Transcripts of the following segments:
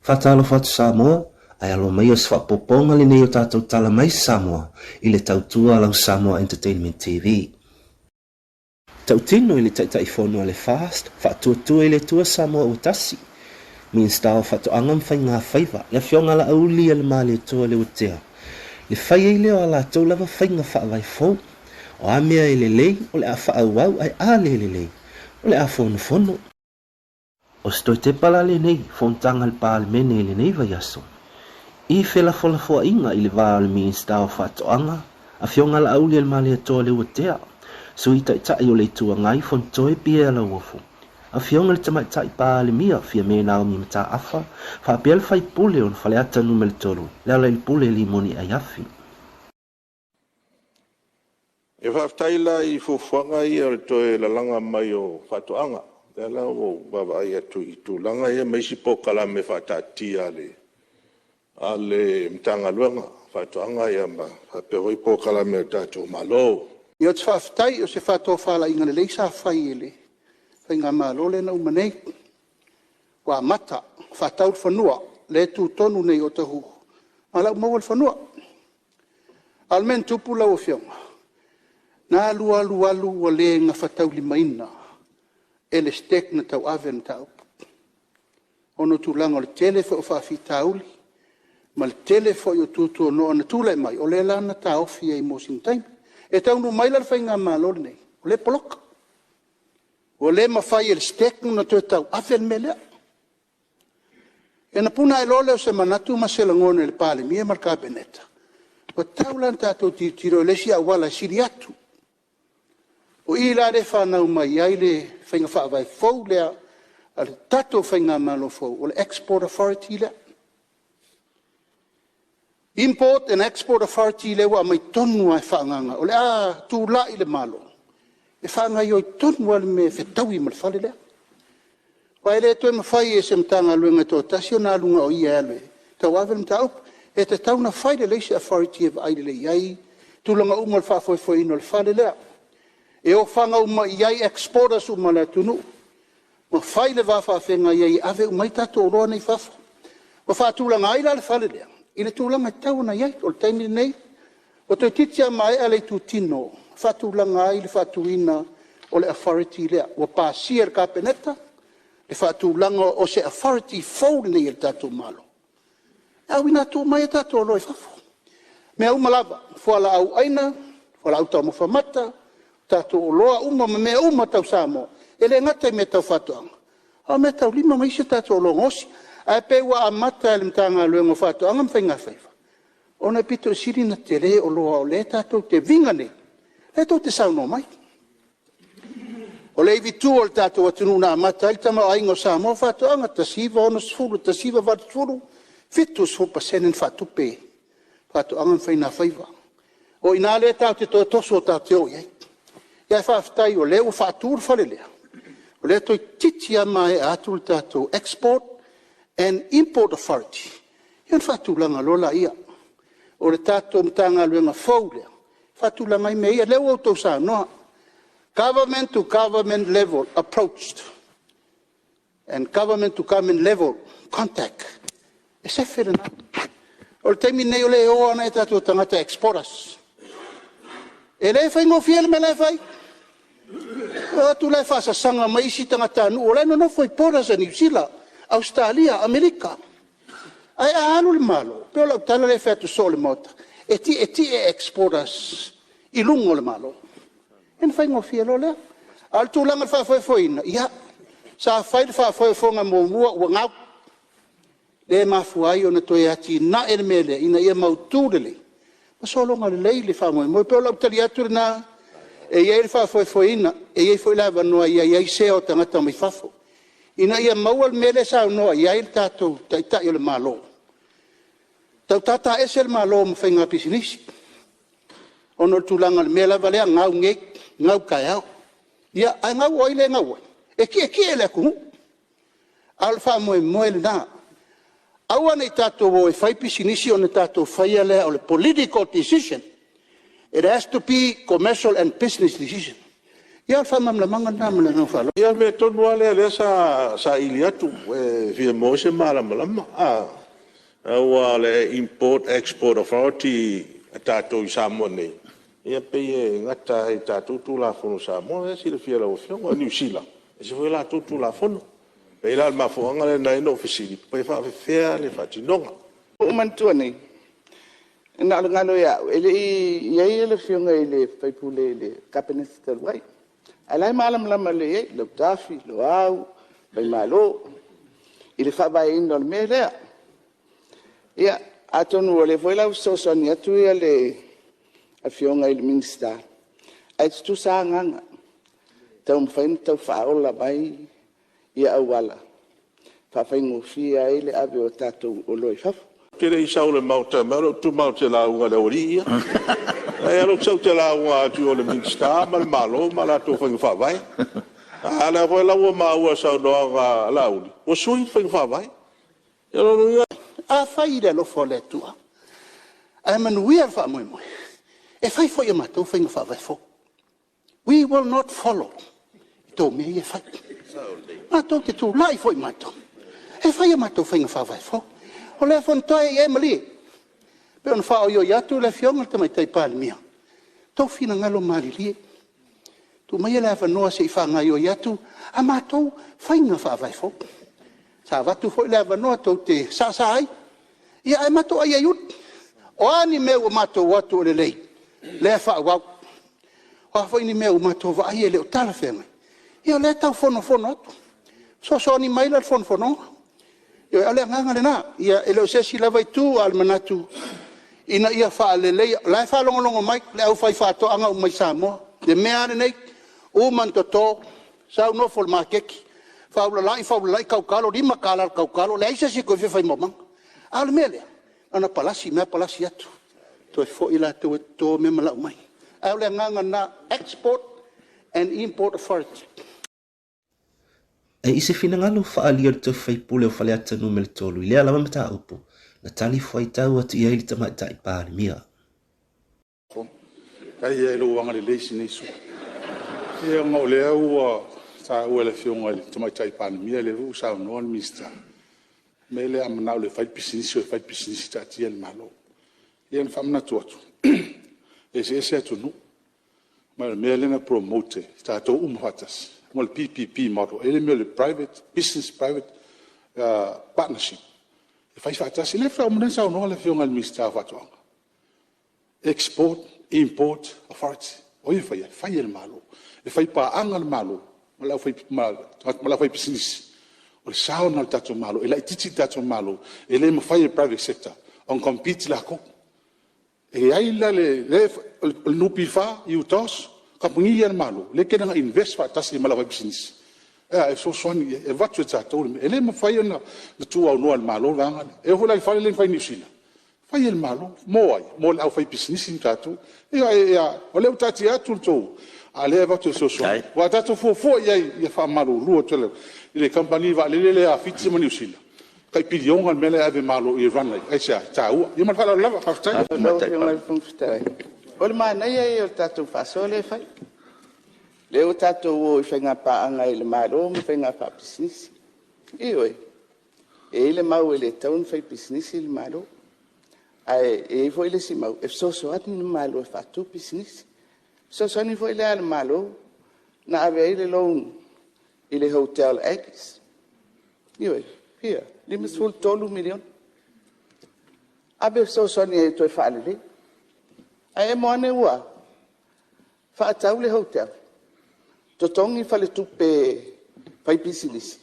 Faatalofa atu Samoa, ae alo mai o se faaopoopoga lenei o tatou tala mai Samoa i le tautua a lau Samoa Entertainment TV. Tautino i le Taitaifono a le FAST, Faatuatua i le Atua Samoa ua tasi, Minisita o Faatoaga ma Faiga Faiva, le Afioga Laauli Alemalietoa Leuatea, le fai ai lea o a latou lava faiga faavae fou. O a mea e lelei, o le a faaauau, ae a le lelei, o le a fonofono. O se toe tepa la lenei fonotaga a le Palemene i lenei vaiaso, i felafolafoaiga i le va o le Minisita o Faatoaga, Afioga Laauli Alemalietoa Leuatea, Sui Taitai o le Itu Agai Fonotoe Pierre Lauofo, Afioga i le Tamaitai Palemia Fiame Naomi Mataafa faapea le Faipule o Faleata Nu.3, Lealailepule Limoni Aiafi. E faafetai la i fuafuaga ia o le toe lalaga mai o faatoaga. O lea la ua ou vaavaai atu i tulaga ia ma isi polokalame faataatitia a le Matagaluega o Faatoaga faapea foi polokalame a le tatou Malo. Ia ou te faafetai o se faatofalaiga lelei sa fai e le faigamalo lea na uma nei, ua amata faatau le fanua lea e tutonu nei i Otahuhu a o la ua maua le fanua. A o le mea na tupu lau afioga, na alu alu alu ua le gafataulimaina e le STEC ona tauave le mataupu ona o tulaga o le tele foi o faafitauli ma le tele foi o tuatuanoa na tulai mai, o lea la na taofi ai mo sina taimi. E taunuu mai la le faigamalo lenei, o lea e poloka, ua le mafai e le STEC ona toe tauave le mea lea. Ia ona puna ae loa lea o se manatu ma se lagona i le Palemia ma le Kapeneta, ua tatau la ona tatou tilotilo i le isi auala e sili atu. O i la lea e fanau mai ai le faiga faavae fou lea a le tatou faigamalo fou, o le Export Authority lea. Import and Export Authority lea ua aumai tonu lava e faaagaaga, o le a tulai le Malo e faagaoioi tonu lava le mea e fetaui ma le fale lea. Aua e le toe mafai e se Matagaluega e toatasi ona alu na o ia e tauave le mataupu. E tatau ona fai lelei se authority e vaai lelei i ai tulaga uma o le faafoefoeina o le fale lea, e ofaga uma i ai exporters uma a le atunuu ma fai le va faafeagai ai e ave uma ai tatou oloa nei i fafo. Ua faatulaga ai la le fale lea i le tulaga e tatau ona i ai. O le taimi lenei, ua toeitiiti lava maea le itutino e faatulaga ai le faatuina o le authority lea. Ua pasia e le Kapeneta le faatulaga o se authority fou lenei a le tatou Malo e auina atu uma ai tatou oloa i fafo. O mea uma lava, o fualaau aina, fualaau taumafa mata, tatou oloa uma ma mea uma tau Samoa, e le gata i mea tau faatoaga, a o meataulima ma isi tatou oloa gaosi. Ae pei ua amata e le Matagaluega o Faatoaga ma Faigafaiva ona e pito i sili ona tele oloa o lea tatou te viga nei, lea tou te saunoa mai. O le ivitu o le tatou atunuu na amata ai le tamaoaiga o Samoa o faatoaga, 1960 i le 1980, e 70% na faatupe e Faatoaga ma Faigafaiva. O i ina lea tatou te toe toso tatou te o i ai. Ae faafetai o lea ua faatu le fale lea, o lea toeitiiti lava maea atu le tatou Export and Import Authority ia ona faatulaga loa lea. O le tatou Matagaluega fou lea e faatulaga ai mea ia. O lea ua outou saunoa, Government to Government level approached and Government to Government level contact, e sefe lena. O le taimi lenei o lea e o lava nai o tatou tagata e exporters. E le faigofie le mea la e fai. E o atu la e faasasaga mai isi tagatanuu o la e nonofo i borders a Niu Sila, Ausetalia, Amerika. Ae a alu le Malo, e pei o lau tala lea e fai atu soo i le Maota, e tietie exporters i luga o le Malo, ia ona faigofie loa lea. A o le tulaga i le faafoefoeina, ia, sa fai le faafoefoega muamua ua gau, lea e mafua ai ona toe atinae le mea lea ina ia mautu lelei ma sologa lelei le faamoemoe. E pei o lau tali atu lena, e i ai le faafoefoeina, e i ai foi le avanoa e i ai sea o tagata mai fafo, ina ia maua le mea lea e saunoa i ai le tatou Taitai o le Malo, tau tata ese le Malo ma faiga pisinisi, ona o le tulaga o le mea lava lea, gau nei, gau taeao. Ia, ae gau o ai lea e gau ai? E tietie i le atunuu. A o le faamoemoe lena, aua ne i tatou o e fai pisinisi ona tatou faia lea o le political decision. It has to be commercial and business decision. Ia o le faamalamalamaga lena ma le agaga faaaloalo. Ia o le mea tonu lava lea o lea sa saili atu e fia maua ai se malamalama, aua o le Import Export Authority a tatou i Samoa nei, e pei e gata lava i tatou Tulafono Samoa la e silafia e lau Afioga. O Niu Sila, e ese foi a latou Tulafono. E pei la o le mafuaaga lea na ala ai ona ou fesili, pe faapefea le faatinoga. Ua ou manatua nei, na o le galo ia au, e le i i ai le Afioga i le sui usufono i le Kapeneta talu ai, a o la e malamalama lelei i ai Lautafi, Loau, Faimalo i le faavaeina o le mea lea. Ia, atonu o lea foi la ua fesoasoani atu le Afioga i le Minisita, ae tutusa lava agaga, e taumafai ona tau faaola mai auala e faafaigofie ai le ave o tatou oloa i fafo. Ou te le i sau i le Maota e aumai lou itumalo ou te lauga i le aualii ia. Leai o lea ou te sau ou te lauga atu i o i le Minisita ma le Malo ma a latou faiga faavae. A o lea foi la ua maua i le saunoaga a Laauli, ua sui le faiga faavae. Ia o lona uiga… Afai i le alofa o le Atua ae manuia le faamoemoe, e fai foi e matou faiga faavae fou. We will not follow a outou mea ia e fai. Matou te tulai foi matou e fai a matou faiga faavae fou. O lea Fonotoe, ia e malie, e pei ona faaoioi atu le Afioga i le Tamaitai Palemia, outou finagalo malilie, tuu maia le avanoa se i faagaoioi atu a matou faiga faavae fou. Sa avatu foi le avanoa tou te saasaa ai, ae matou aiaiuli. O a ni mea ua matou o atu o lelei, o lea e faaauau. O a foi ni mea ua matou vaai e le o talafeagai, ia o lea e tau fonofono atu. Fesoasoani mai la i le fonofonoga. Ioe, o le agaga lena, e le o se isi lava itu, a o le manatu ina ia faaleleia. O la e faalogologo mai le aufaifaatoaga uma i Samoa, i le mea lava lenei, uma ona toto, sau nofo i le maketi, faulalai faufaulalai tautalo, $5 i le tautalo, leai se isi e toe fia fai maumaga. A o le mea lea, na ona palasi mai lava palasi atu, toe foi latou e toto mea ma lau mai. Ae o le agaga lena, Export and Import Authority. I se finagalo faaalia o le tofi faipule o Faleata Nu.3 i lea lava mataupu, na talifuaitau atu i ai le Tamaitai Palemia. Faafetai lava i lou agalelei i si nei sui usufono. Ia ona o lea ua taua e le Afioga i le Tamaitai Palemia, o lea foi ua saunoa le Minisita, le mea lea a manao loa e fai le pisinisi, o e fai le pisinisi, taatia le Malo. Ia ona faamanatu atu, e eseese atunuu. Ma o le mea lea na promote e tatou uma faatasi, o le PPP model. E i ai le mea o le Private Business Private Partnership, e fai faatasi. O lea faatoa uma nei ona saunoa le Afioga i le Minisita o Faatoaga, Export Import Authority. O ai e faia? E fai e le Malo. E faipaaga le Malo ma le aufaipisinisi. O le sao lena o le tatou Malo, e laitiiti le tatou Malo, e le mafai e le private sector ona compete latou. E i ai la le NPF, UTOS, o kamupani ia a le Malo lea e tele ina invest faatasi ma le aufaipisinisi, e a? E fesoasoani i ai, e avatu e tatou le mea. E le mafai ona tuuaunoa e le Malo le vaega lea. E oo foi la i le fale lea na fai i Niu Sila, na fai e le Malo. Mo ai? Mo le aufaipisinisi ma tatou. Ia, o lea ua taatia atu le tou… a o lea e avatu e fesoasoani. Aua a tatou fuafua i ai, ia faamalulu atu i le kamupani vaalele lea a Fiti ma Niu Sila, e tai piliona le mea la e ave e le Malo i i e run ai. Aisea? E taua. Ia ma le faaaloalo lava. Faafetai. Lau Afioga i le Fofoga Fetalai, o le manaia ia o le tatou faasoa lea e fai, lea ua tatou o i faiga paaga i le Malo ma faiga faapisinisi. Ioe, e i ai le mau e le tatau ona faipisinisi le Malo, ae i ai foi le isi mau, e fesoasoani le Malo e faatu pisinisi. O le fesoasoani foi lea a le Malo na ave ai le loan i le hotel a Aggies. Ioe. Fia? $53 miliona. Ave e fesoasoani ai e toe faalelei. Ae emo ane ua a? Faatau le hotel, totogi faletupe faipisinisi,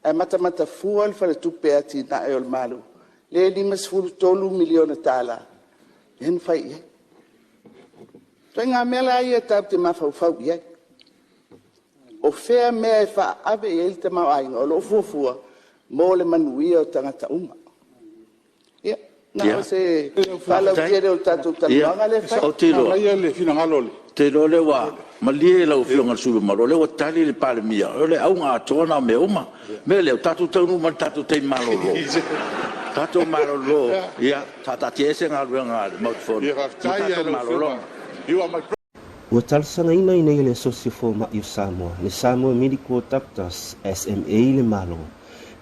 ae matamata fua le Faletupe o Atinae o le Malo lea e $53 miliona lea na fai i ai. O ituaiga mea la ia tatou te mafaufau i ai, o fea le mea e faaave i ai le tamaoaiga o lo o fuafua mo le manuia o tagata uma. Ia, na o se faalautele o le tatou talanoaga lea e fai. Ou te iloa o lea ua malie lau Afioga i le sui usufono mamalu, o lea ua tali le Palemia, o le auga atoa lena o mea uma. O le mea lea, ua tatou taunuu mai i le tatou taimi malolo. Tatou malolo, faataatiaese galuega a le Maota Fono mo le tatou malologa. Ua talosagaina i nei e le Asosi o Fomai o Samoa, le Samoa Medical Doctors, SMA, le Malo,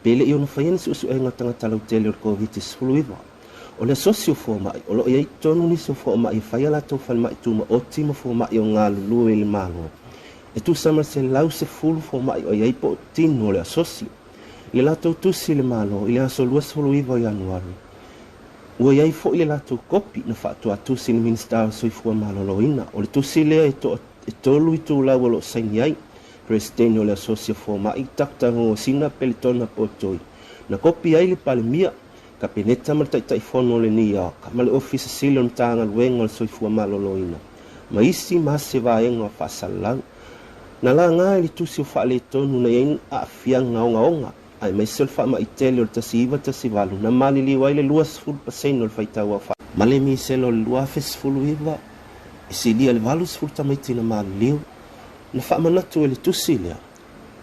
pe le i ono faia ni suesuega tagata lautele o le Koviti-19. O le Asosi o Fomai, o lo o i ai tonu nisi o fomai e fai a latou falemai tumaoti ma fomai o galulue i le Malo. E tusa ma le 110 fomai o i ai po o tino o le Asosi. I le latou tusi i le Malo i le aso 29 o Ianuari, Ua i ai foi le latou kopi na faatuatusi i le Minisita o le Soifua Maloloina. O le tusi lea e toa e tolu itulau o lo o saini ai, Peresetene o le Asosi o Fomai, Doctor Gogosina Peletona Potoi. Na kopi ai le Palemia, Kapeneta ma le Taitaifono o le NEOC ma le Ofisa Sili o le Matagaluega o le Soifua Maloloina ma isi ma se vaega o faasalalau. Na laga i le tusi o faaletonu na i ai aafiaga ogaoga aemaise o le faamai tele o le 1918 na maliliu ai le 20 pasene o le faitau aofai. Ma le misela o le 2019, e silia i le 80 tamaiti na maliliu. Na faamanatu e le tusi lea,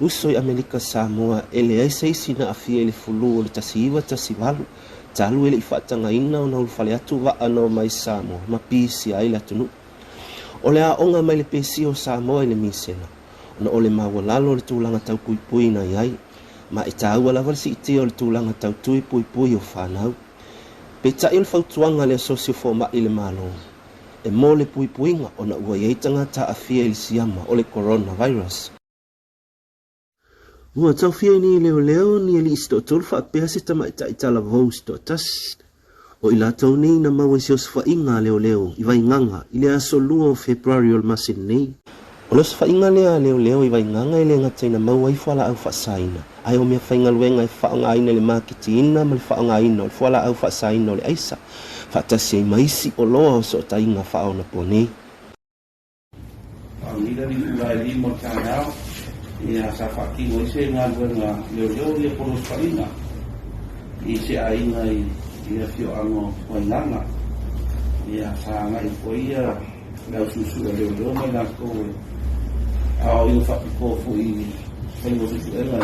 Uso i Amelika Samoa e leai se isi na aafia i le fulu o le 1918, talu e le i faatagaina ona ulufale atu vaa na omai i Samoa ma pisia ai le atunuu. O le aoga mai le pesia o Samoa i le misela, ona o le maualalo o le tulaga tau puipui na i ai, ma e taua lava le siitia o le tulaga tau tui puipui o fanau. Peitai o le fautuaga a le Asosi o Fomai i le Malo, e mo le puipuiga ona ua i ai tagata aafia i le siama o le coronavirus. Ua taofia i nei leoleo ni alii se toatolu faapea se tamaitai talavou se toatasi. O i latou nei na maua i se osofaiga a leoleo i Vaigaga i le aso 2 o Fepuari o le masina nei. O le osofaiga lea a leoleo i Vaigaga e le gata ina maua ai fualaau faasaina, ae o meafaigaluega e faaaogaina i le maketiina ma le faaaogaina o le fualaau faasaina o le aisa, faatasi ai ma isi oloa o sootaiga faaonaponei. Faamila ni ula e lima o le taeao, ia sa faatino ai se galuega leoleo ia po o le osofaiga i se aiga i le afioaga o Vaigaga. Ia sa agai atu ai ia le au suesue a leoleo ma i latou e aoaoina faapitoa foi i le faiga o suesuega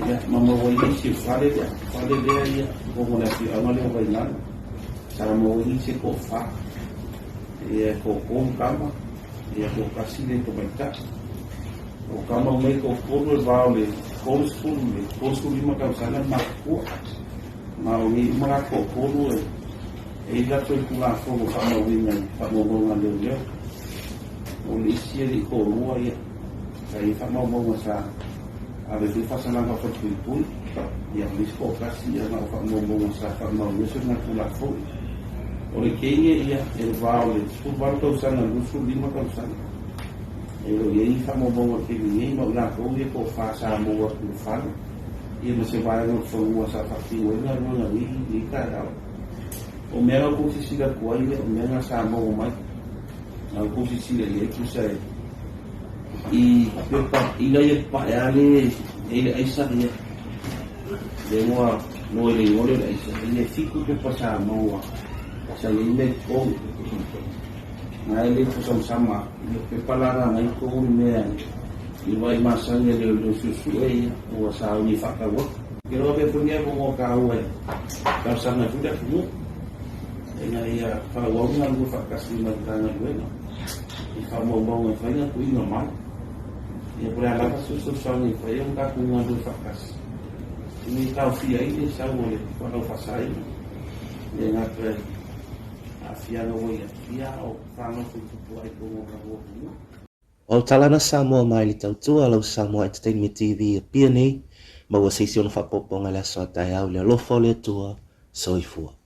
ia ma maua ai nisi o fale lea, fale lea ia i totonu o le afioaga lea o Vaigaga. Sa maua ai nisi e toafa. Ia e toatolu tama, ia toatasi le tamaitai. O tama nei toatolu e va o le 30 i le 35 tausaga le matutua. Ma o nei uma la toatolu e e i latou i Tulafono faamauina i faamaumauga a leoleo. O le isi alii toalua ia, sa i ai faamaumauga sa ave foi faasalaga falepuipui, ia ma le isi toatasi ia na o faamaumauga sa faamaonia soligatulafono. O le teine ia e le va o le 18 tausaga i le 25 tausaga. E le o i ai ni faamaumauga i le taimi nei, ma o i latou ia toafa sa maua atu i le fale ia ma se vaega o le fanua sa faatino ai galuega i lenei taeao. O mea na outou silasila atu ai, o mea na sa maua mai, na outou silasila i ai tusa e i pepa ina ia pae a le e le aisa ia le ua no le ngole le aisa ia fiku pepa sa maua sa ia ime ko na ele ko sama sama ia pepa la na ngai ko ni mea i wai masani le le susu e ia ua sa ni whakawa ke roa pe punia mo mo ka ua tausaga foi le atunuu ina ia faaauau le galulue faatasi ma le Matagaluega i faamaumauga e fai na tuuina mai. Ia po o le a lava se fesoasoani e fai ai ona tatou galulue faatasi ina ia taofia ai le sau o le fualaau faasaina, e le gata i aafiaga ua i ai, a o fanau foi tupu ai i totonu o le tatou atunuu. O Talana Samoa mai le tautua lau Samoa Entertainment TV Apia nei, maua se isi ona faaopoopoga i le aso a taeao i le alofa o le Atua. Soifua.